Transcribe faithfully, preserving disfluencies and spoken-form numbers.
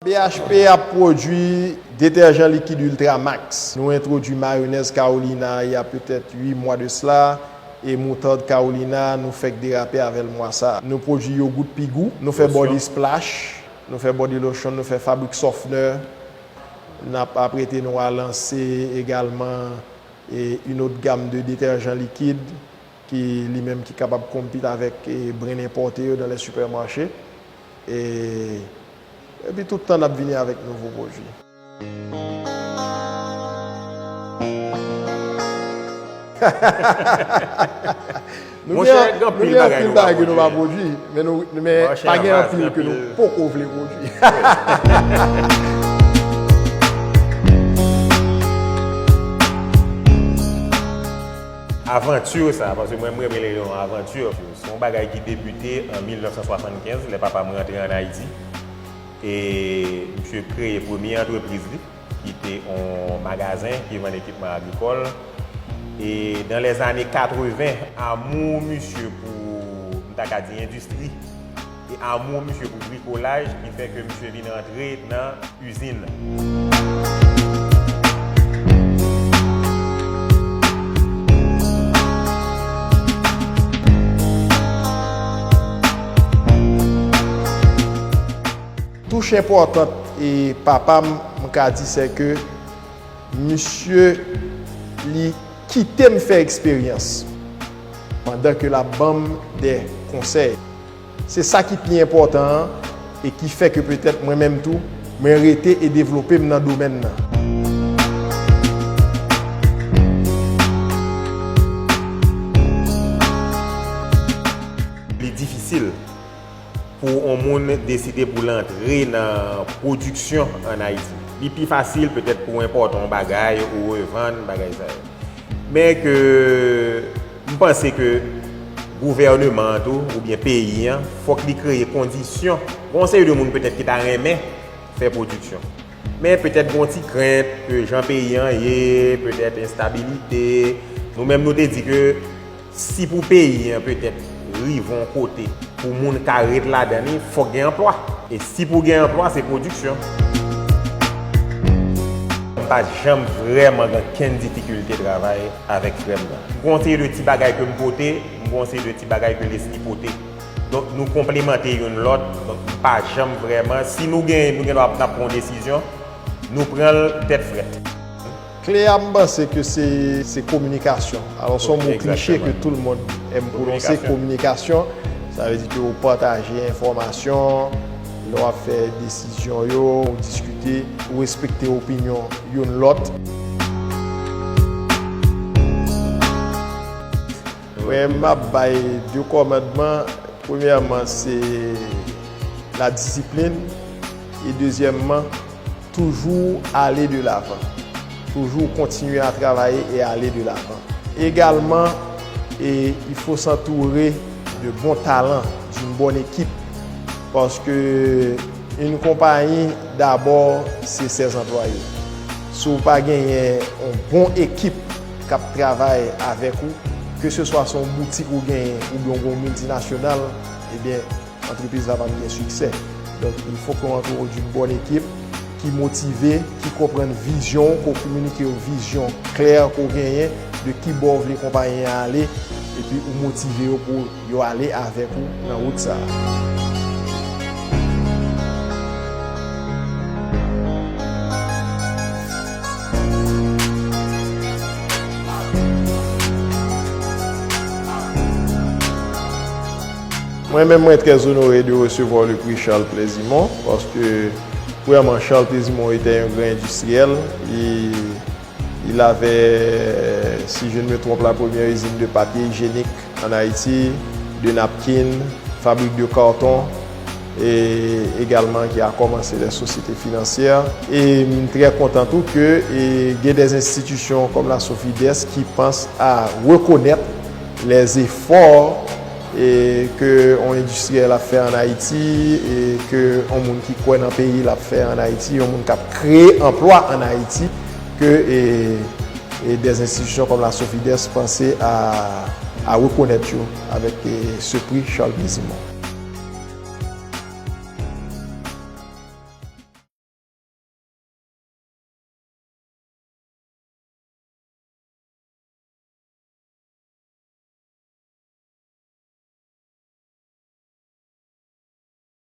B H P ap pwodui detèjan likid Ultra Max. Nou entwodui mayonèz Carolina il y a peut-être huit mois de cela, e moutad Carolina, nou fèk derape avè l mwa sa a. Nou pwodui yogout Pigou, nou fè body splash, nou fè body lotion, nou fè fabric softener. N ap aprete nou a lanse egalman e une autre gamme de détergents liquides ki li menm ki kapab compete avèk e brand enpòte yo dans les supermarchés. E, epi tout tan n ap vini avèk nouvo pwodui. Nou Monchè, gen, gen nou anpil gen bagay anpil nou pa bagay ke nou pa pwodui. Pwodui, men nou, men Monchè, pa gen anpil ke nou poko vle pwodui. Avanti sa, paske mwen, mwen rele l yon avanti. Se yon bagay ki debite an mil nèf san swasannkenz, lè papa m rantre ann Ayiti. E misye kreye premye antrepriz li, ki te yon magazen ki vann ekipman agrikòl. E dans les années quatre-vingts, amou misye pou, m ta ka di, endistri, e amou misye pou brikolaj, ki fè ke misye vin rantre nan izin. Touch enpòtan e papa m, m ka di, se ke misye, li kite m fè eksperyans pandan ke l ap ban m de konsèy. Se sa ki pi enpòtan an e ki fè ke petèt mwen menm tou, mwen rete e devlope m nan domèn nan. Li difisil pou yon moun deside pou l antre nan pwodiksyon ann Ayiti. Li pi fasil petèt pou w enpòte yon bagay ou revann bagay sa yo. Men ke m panse ke gouvènman an tou, oubyen peyi an, fòk li kreye kondisyon. Gon seri de moun petèt ki ta renmen fè pwodiksyon. Men petèt gon ti krent ke jan peyi an ye, petèt enstabilite. Nou menm nou te di ke si pou peyi an petèt rive yon kote pou moun ka ret ladan li, fòk gen anplwa. E si pou gen anplwa, se pwodiksyon. M pa janm vrèman gen kenn difikilte travay avèk frè m nan. M gon seri de ti bagay ke m pote, m gon seri de ti bagay ke Leslie pote. Donk, nou konplemante youn lòt. Donk, m pa janm vrèman, si nou gen, nou gen dwa n ap pran yon desizyon, nou pran l tèt frèt. Kle a, m panse ke se, se kominikasyon. Alò, se yon mo kliche ke tout le monde aime prononcer, kominikasyon. Sa vle di ke w pataje enfòmasyon, lè w ap fè desizyon yo, w diskite, w respekte opinyon youn lòt. Mwen, m ap bay de kòmandman. Premyèman, se la disiplin. E dezyèmman, toujours aller de l'avant. Toujours continuer à travailler et aller de l'avant. Également, et il faut s'entourer de bons talents, d'une bonne équipe. Paske yon konpayi, dabò, se sèz anplwaye. Si w pa genyen yon bon ekip k ap travay avèk ou, ke se swa se yon boutik ou genyen oubyen yon gwo miltinasyonal, ebyen, antrepriz la p ap gen siksè. Donk, il faut qu'on entoure d'une bonne équipe ki motive, ki konprann vizyon w, ke w kominike yo vizyon klè ke w genyen de ki bò w vle konpayi an ale, epi ou motive yo pou yo ale avèk ou nan wout sa a. Mwen menm, mwen trè onore de resevwa le prix Charles Plaisimont, paske, premyèman, Charles Plaisimont était un grand industriel. Il, il avait, si je ne me trompe, la première usine de papier hygiénique en Haïti, de napkin, fabrique de carton, et également qui a commencé les sociétés financières. E m trè kontan tou ke, e, gen des institutions comme la Sofides qui pensent à reconnaître les efforts, e, ke yon endistriyèl ap fè ann Ayiti, e ke yon moun ki kwè nan peyi l ap fè ann Ayiti, yon moun k ap kreye anplwa ann Ayiti, ke, e, e des institutions comme la Sofides panse a, a rekonèt yo avèk, e, ce prix Charles Plaisimont.